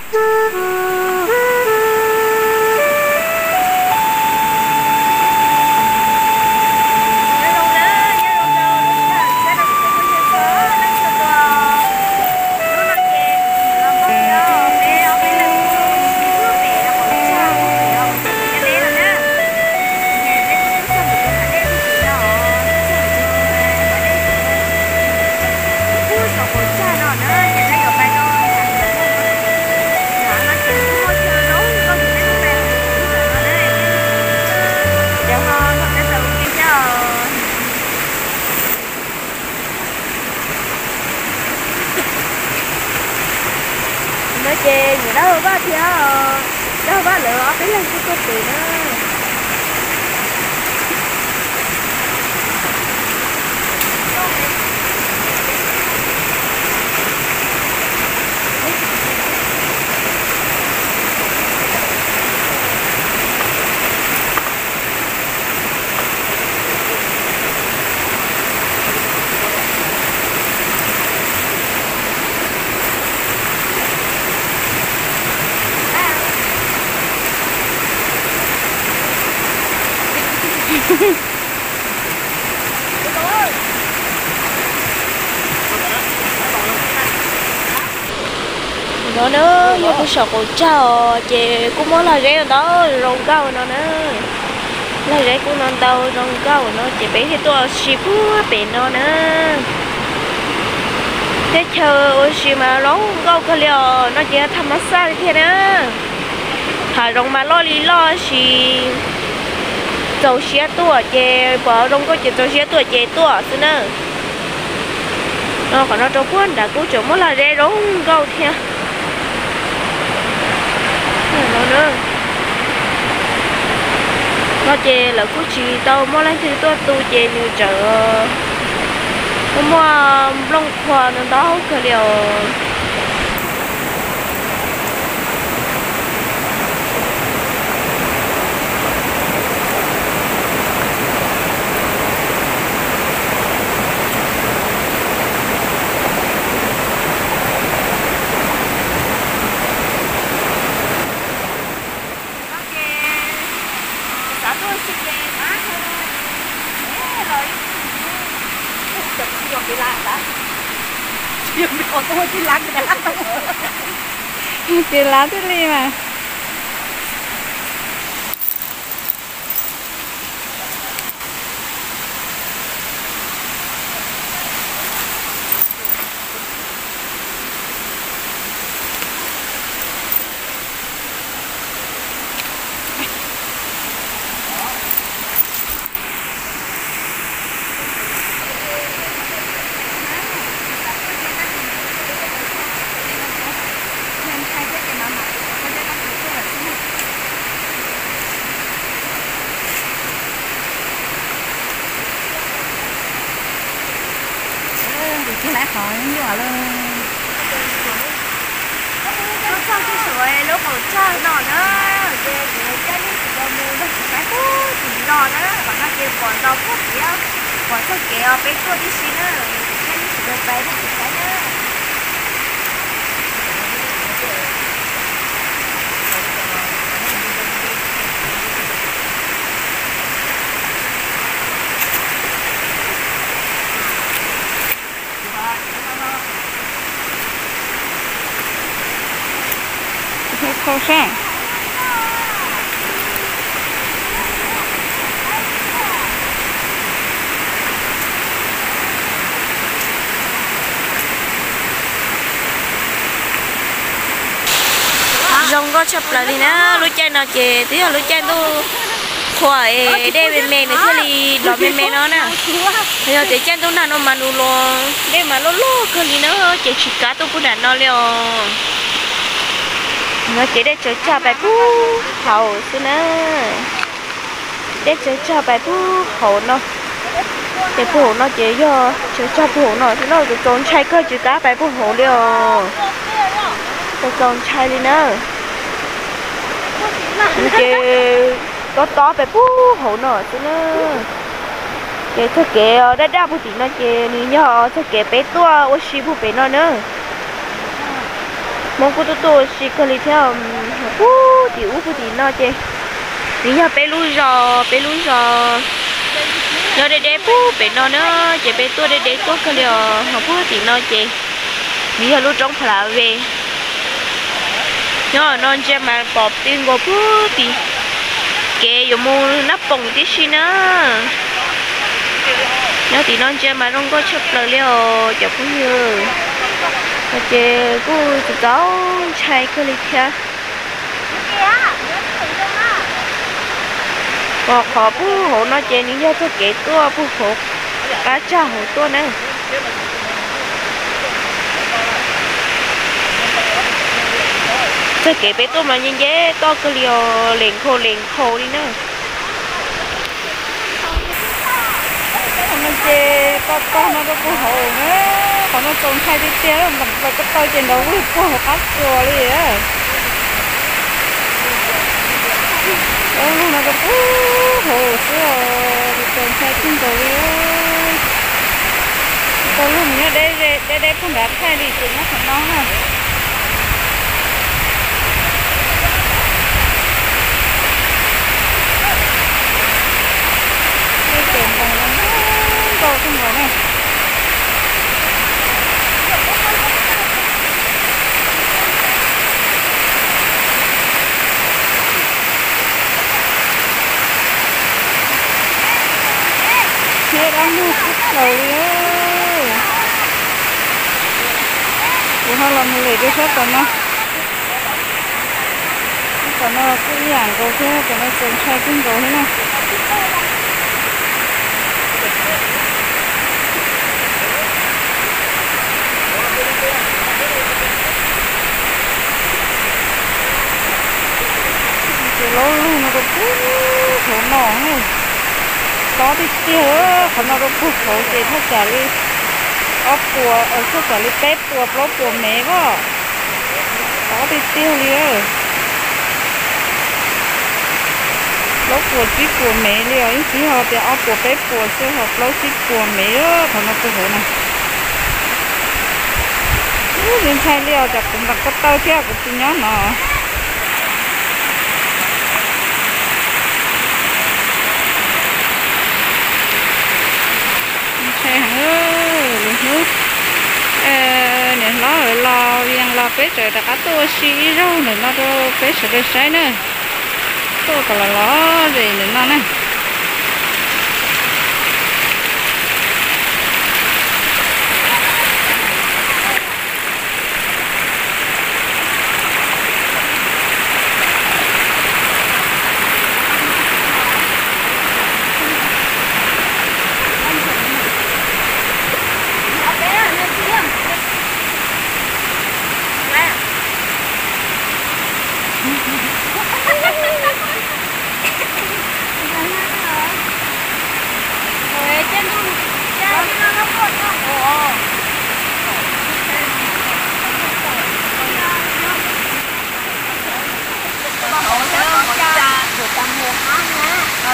No ces niam Dab Vaj thiab, Dab Vaj lawv ob peb leeg tuaj tuaj pem na. No na, yog kuv saum qaum tsag os ces kuj muaj lag zeb ntau zoo nkauj no na. Lag zeb kuj no ntau zoo nkauj no ces peb thiaj tuaj ua si puag pem no na. Teb chaws ua si mas zoo nkauj kawg li os, no ces yog tham mas xaj li thiab na. Hav zoov mas loj li loj sis txaus siab tuaj ces pom zoo nkauj ces txaus siab tuaj ces tuaj xwb na. No qhov no rau puag nram kuj tseem muaj lag zeb zoo nkauj thiab. No na, no ces lawv kuj tsis tau muaj leej twg tuaj tu ces nws tseem muaj nplooj qhuav no ntau kawg li os. Tis lav thiaj li mas. Tus tij laug qhov nyuaj lawm. Tuaj txog tib si lub qaum tsag no na, ces kuv caij nej tsis tau mus nrog kuv saib puag tim no na, qhov no ces pom ntau puag tim, pom txoj kev os peb tuaj tib si na, caij nej tsis tau pais nrog kuv saib na. Zoo nkauj tshaj plaws li na, lub caij no ces twb yog lub caij ntuj qhua es dej me me nws thiaj li los me me no na. Yog tias caij ntuj nag no mas nws los dej mas loj loj kawg li na, ces tsis kav tuaj puag nram no li os. No ces dej tsawv tsag pais puag hauv xwb na. Dej tsawv tsag pais puag hauv no. Ces puag hauv no ces yog tsawv tsag puag hauv no xwb na, txaus ntshai kawg tsis kav pais puag hauv li os. Txaus ntshai li na. Ces tob tob pais puag hauv no xwb na. Ces txoj kev daj daj puag tim no ces nws yog txoj kev peb tuaj ua si puag pem no na. Hmoob kuj tuaj tuaj ua si kawg li thiab. Puag tim ub puag tim no ces nws yog peb lub zos, peb lub zos nyob deb deb puag pem no na, ces peb tuaj deb deb tuaj kawg li os. Ho puag tim no ces nws yog lub roob Pha La Ve. Nyob no ntsia mas pom pw nkaus puag tim kev yuav mus Nab Poom tib si na. Nyob tim no ntsia mas zoo nkauj tshaj plaws li os cov phooj ywg. Ces kuj txaus txaus ntshai kawg li thiab. Pom qhov puag hauv no ces nws yog txoj kev tuaj puag hauv qab tsag hauv tuaj na. Txoj kev peb tuaj mas nce nce toj kawg li os, les nkhaus les nkhaus li na. Qhov no ces toj tog no rau puag hauv na, qhov no txaus ntshai tiag tiag, npam plaws ko taw ces nrov vwg puag hauv qab tsuas li. Tau lug no rau puag hauv xwb os, txaus ntshai kawg nkaus li. Tau lug nyob deb deb puag nrad thaij li ces nyob qhov no na. Tej tes nkaus no nkauj kawg nkaus na. Thiab dab muag kub plaws li. Kuv ho los mus lem rau sab tom no. Sab tom no kuj ib yam nkaus thiab, tom no txaus ntshai kawg nkaus thiab na. Ces laub lug no rau puag hauv no, tob tiag tiag, qhov no rau puag hauv ces thaj tsam li ob puas, thaj tsam li peb puas plaub puas mev os. Tob tiag tiag li. Plaub puas tsib puas mev li os, yeej tsis yog tias ob puas peb puas xwb, ho plaub tsib puas mev qhov no puag hauv na. Ub, ntshai li os, cas kuv npam ko taw thiab kuv tsis nyob no. Ntshai heev, lwm hnub niam hlob lawv los Vias los peb tseem rov qab tuaj ua si ib zaug ntawm no rau peb sawv daws saib na. Tuaj kom los los ze ntawm no na.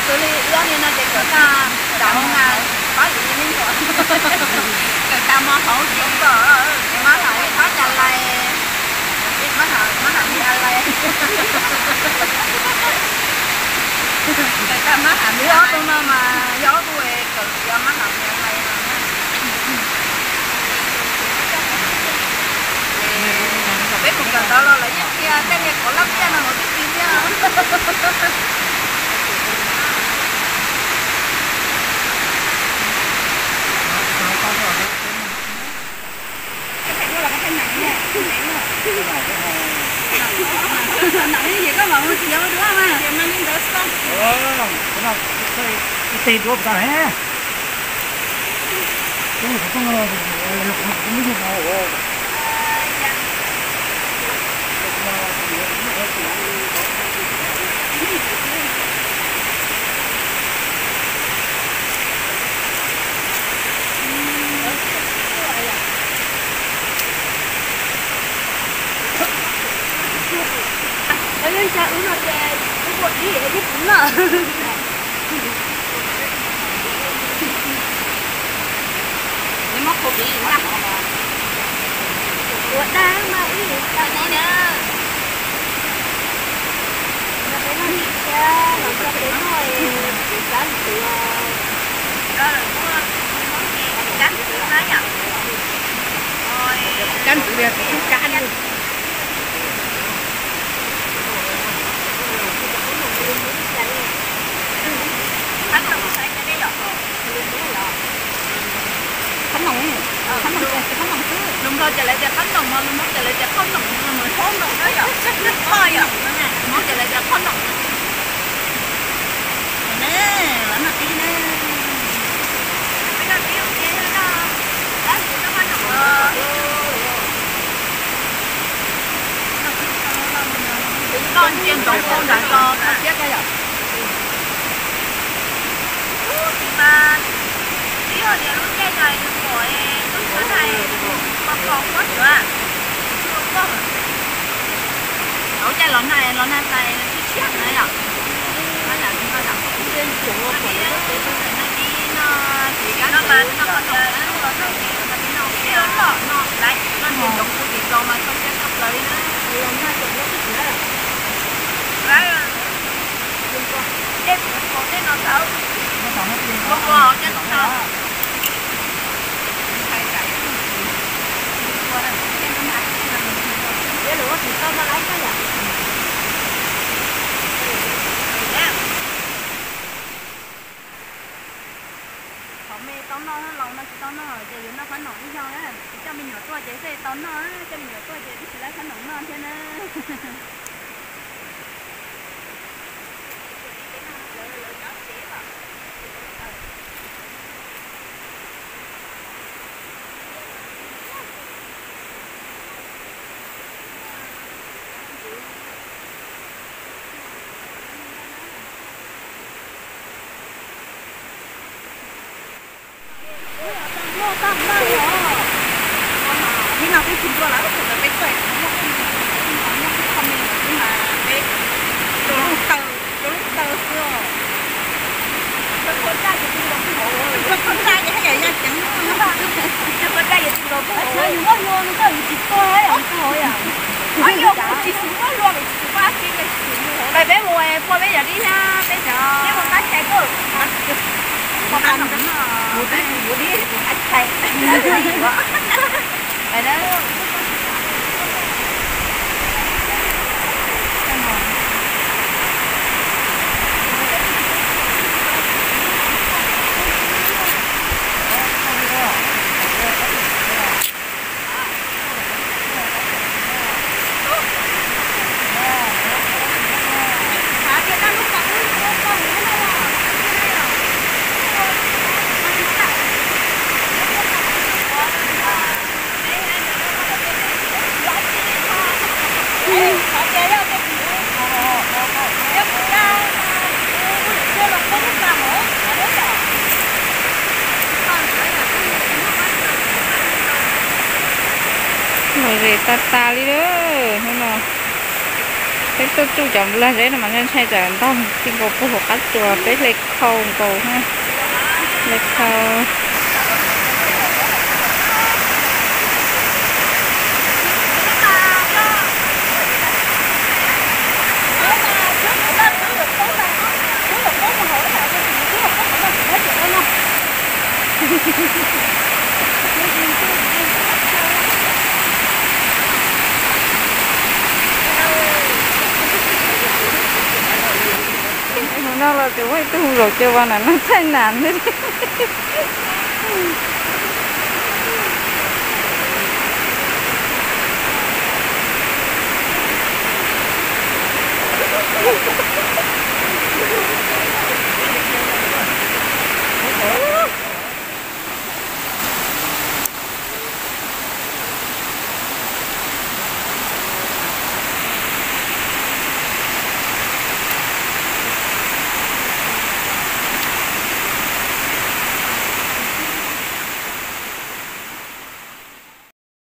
Tus li wb ob niag no ces kawm tag nram hauv na, pab lwm me nyuam, kawm tag mos hauv ces, ces mab lam pab nyas lais, mab lam, mab lam nyas lais. Kawm tag mab lam, wb ob tug no mas yog ob tug kawm tiav mab lam nyas lais no na. Thaum peb mus kawm ntawv los lawv yeej qhia tej niag qhov lab piaj no los twb tsis tiag. Ib teg duab tas ne. Leej tsa wb no ces wb ua dib es twb puv noj. Neb muab qhua piv na. Ua dab mas ib tag li na. Nrog peb noj ib thiab los nrog peb noj es kab ntxwv os. Kab ntxwv na yom. Kab ntxwv li tus kub kab li. Qhob noom, qhob noom, qhob noom xwb. Lus Nplog ces lawv tias qhob noom, lus Hmoob ces lawv tias qhob noom, qhob noom na yom. Lus Hmoob ces lawv tias qhob noom. Los noj tib na. Noj ntsia ntsoov hauv nrad tso txhob siab koj yom. Lub tim mas twb yog tias lub caij no yus pom lub tshab na, pos pos huab ntsuav, tsis tshua pom. Lub caij los nag los nag tas tshiab tshiab na yom. Nag dib no ces kab ntxwv noj qhob noom na. Noj ntsia ntsoov kuv tim zos mas txhob siab tshaj plaws li na. Qhov me tau noj, laus no tsis tau noj ces yuav noj qhob noom ib zaug na. Tsis coj me nyuam tuaj ces thiaj tau noj, coj me nyuam tuaj ces twb tsis laib qhob noom noj thiab na. Hnub no peb tsis nplua lawm, thaum ntawd peb tuaj muaj, muaj ib qho me nyuam xwb mas peb rau lub taw, rau lub taw xwb os. Rau qhov ntsaj ces haj yam yaj ceev. Rau qhov ntsaj ces yus muab hlua no koj yus tsis tuag yom, tsis tuag yom. Yog kuv tsis xav muab hlua kuv tsis xav pab tsis pab peb mus pua peb yam dib thiab peb cov, peb mus qab chais koj. Pua qab noom, mus peb mus dib mus qab chais. Lom zem tas tas li lawm hnub no. Peb tuaj tsuj cov nplag zeb no mas ntshai tsam ntog txij nkaus puag hauv qab tsuas, peb hle khau nkaus na. Hle khau. Hnub no los tseem muaj ib tug hu zaum caw vas na, noj thaij nas xwb.